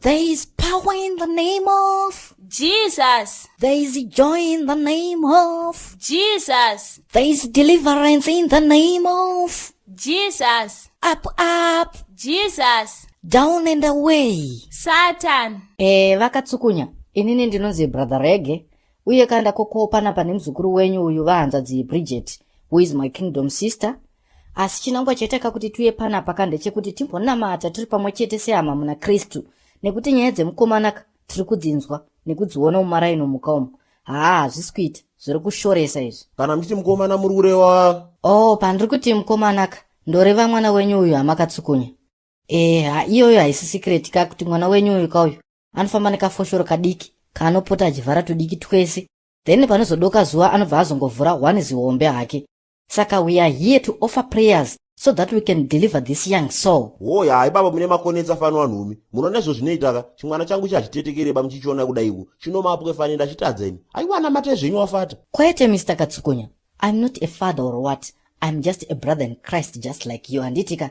There is power in the name of Jesus. There is joy in the name of Jesus. There is deliverance in the name of Jesus. Up, up. Jesus. Down and away. Satan. Eh, vakatsukunya. Inini ndinonzi Brother Rege. Uye kana ndakokowo panapa nemuzukuru wenyu uyu vahanzvadzi Bridget, who is my kingdom sister. Asi chinangwa chaitaka kuti tiuye panapa ka ndechekuti timbonamata tiri pamwe chete sehama muna Kristu, nekuti nyaya dzemukomana ka tiri kudzinzwa nekudziona mumaraini umu umu. Haa, hazvisi kuita, zviri kushoresa izvi. Kana muchiti mukomana muri kureva? Oh, pandiri kuti mukomana ka, ndoreva mwana wenyu uyu hamakatsukunya. Eh, ha, iyoyo haisi secret ka kuti mwana wenyu uyu kauyu anofamba nekafoshoro kadiki kaanopota achivhara tudiki twese, then panozodoka zuva anobva azongovhura one zihombe hake. Saka we are here to offer prayers so that we can deliver this young soul. Hoya, hai baba, mune makonetsa fani wanhumi. Munoona izvo zvinoitaka, chimwana changu chachitetekereba muchichiona kudaiko. Chinomapwe fani ndachitadza ini. Aiwa, namatai zvenyu wafata. Kwete, Mr Katsukunya, I'm not a father or what. I'm just a brother in Christ just like you, handitika?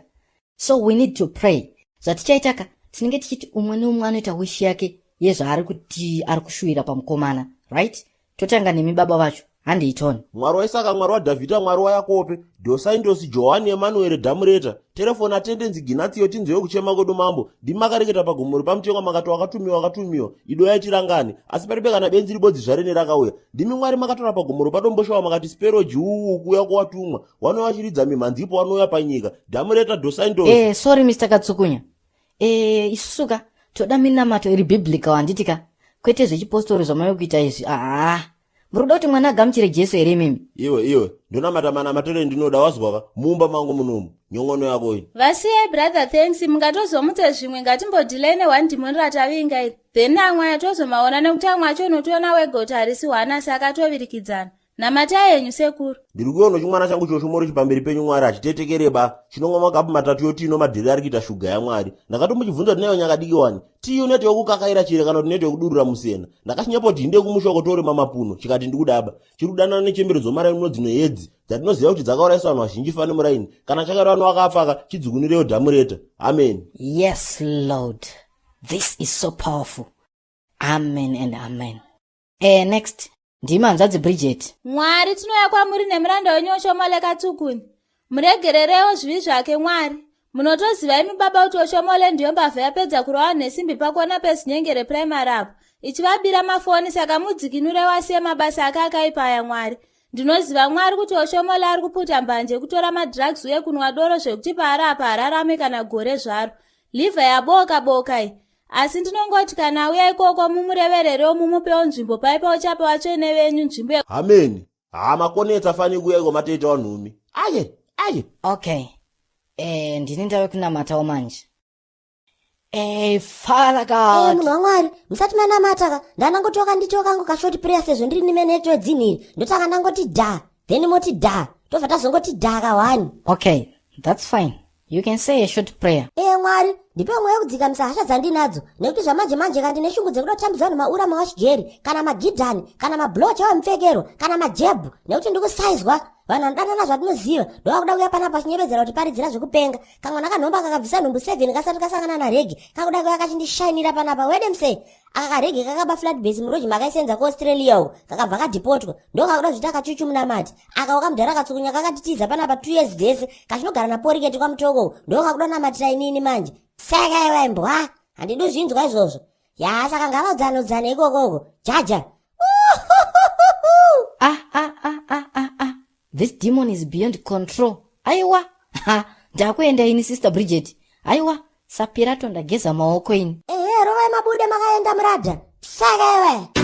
So we need to pray. Zvatichaitaka, tinenge tichiti umwe neumwe anoita wish yake yezvaari kuti ari kushuwira pamukomana, right? Totanga nemi baba vacho, handiitoni. Mwari waIsaka, Mwari waDhavhidha, Mwari waYakobe, Dhosaindosi, Johani, Emanuere, Dhamureta, Terefoni, Atendenzi, Ginatsiyo, tinzweyo kuchema kwedu mambo. Ndimi makareketa pagomo repaMutengwa makati wakatumiwa, wakatumiwa. Ido yaitirangani, asi paribe kana benzi ribodzi zvarene rakauya. Ndimi Mwari makatora pagomo repaDomboshawa makati speroji uwu kuuya kwawatumwa. Wanouya achiridza mimhanzi ipo wanouya panyika. Dhamureta, Dhosaindosi. Sorry Mr Katsukunya. Isusu ka toda minamato iri biblical, handiti ka? Kwete zvechipostori zvamave kuita izvi. Aa, muri kuda kuti mwana agamuchire Jesu here imimi? Iwe, iwe, ndonamata manamatiro endinoda wazwaka mumba mangu munomu. Nyongono yako iyi. Vasiyai brother, thanks. Mungatozomutse zvimwe, ngatimbodhilai neone dhimoni ratavinga iri, then amwe aya tozomaona, nekuti amwe acho unotoona wega kuti harisi one asi akatovirikidzana. Namatai henyu sekuru. Ndiri kuona chimwana changu choshomoro chipamberi penyu Mwari hachitetekereba. Chinomwa makapu matatu yotino madhiri ari kuita shuga yaMwari. Ndakatomuchibvunza kuti naiyo nyakadiki wani. Tii unoita yokukakaira chire kana kuti unoita yokudurura musena. Ndakachinyepa kuti hinde kumusha kotorema mapuno chikati ndikudaba. Chiri kudanana nechembere dzomaraini muno dzinoedzi dzatinoziva kuti dzakaurayisa vanhu vazhinji fani muraini. Kana chakaita vanhu vakafa chidzikunireyo dhamureta. Amen. Yes, Lord. This is so powerful. Amen and amen. Next. Ndimi hanzvadzi Bridget. Mwari, tinouya kwamuri nemuranda wenyu Oshomole Katsukuni. Muregererewo zvivi zvake Mwari. Munotoziva imi baba kuti Oshomole ndiyo mbavha yapedza kurova nesimbi pakona pezinyengere primary apo ichivabira mafoni, saka mudzikinure wasiye mabasa ake akaipa aya Mwari. Ndinoziva Mwari kuti Oshomole ari kuputa mbanje, kutora madrugs uye kunwa doro zvekuti paari apa hararame kana gore zvaro. Liver yaboka boka iyi. Asi ndinongoti kana auya ikoko mumurevererewo, mumupewo nzvimbo paipa uchapa vatsvene venyu nzvimbo. Ameni. Haa, makonetsa fani kuuya iko matoita wanhumi. Aye, aye. Okay. Ndini ndave kunamatawo manje. Father God. Munhu waMwari, musati manamata ka, ndanangoti wakanditiwo kangu kashort prayer sezvo ndiri nimene wedzinhiri. Ndotanga ndangoti dha, then moti dha, tobva tazongoti dha ka one. Okay, that's fine. You can say a short prayer. Ee Mwari, ndipe mweya wekudzikamisa hasha dzandinadzo, nekuti zvamanje manje ka ndine shungu dzekuda kutambidza vanhu maura mawashigeri, kana magidhani, kana mablocha wamupfekerwa, kana majebhu, nekuti ndikusaizwa. Vanhu vanodanana zvatinoziva ndovakuda kuuya panapa vachinyevedzera kuti paridzira zvekupenga. Kamwana kanhomba kakabvisa nhumbu 7 kasati kasangana naregi, kakuda kuuya kachindishainira panapa. Wede musei aka karegi kakaba flat base muroji makaisenza kuAustralia uko, kakabva kadhipotwa, ndokakuda zviita kachuchu munamati. Akauka mudhara katsukunya kakatitiza panapa 2 years dzese kachinogara naporiketi kwaMutoko, ndokakuda namatira inini manje. Saka iwe mbwa, handidi zvinzwa izvozvo ya. Saka ngavaudzanodzane ikokoko jaja. Ah, ah, ah, ah, ah, ah. This demon is beyond control. Aiwa, ha, ndakuenda ini Sister Bridget. Aiwa, sapirato ndageza maoko ini. Ehe, rovai mabude makaenda muradha. Saka iwe.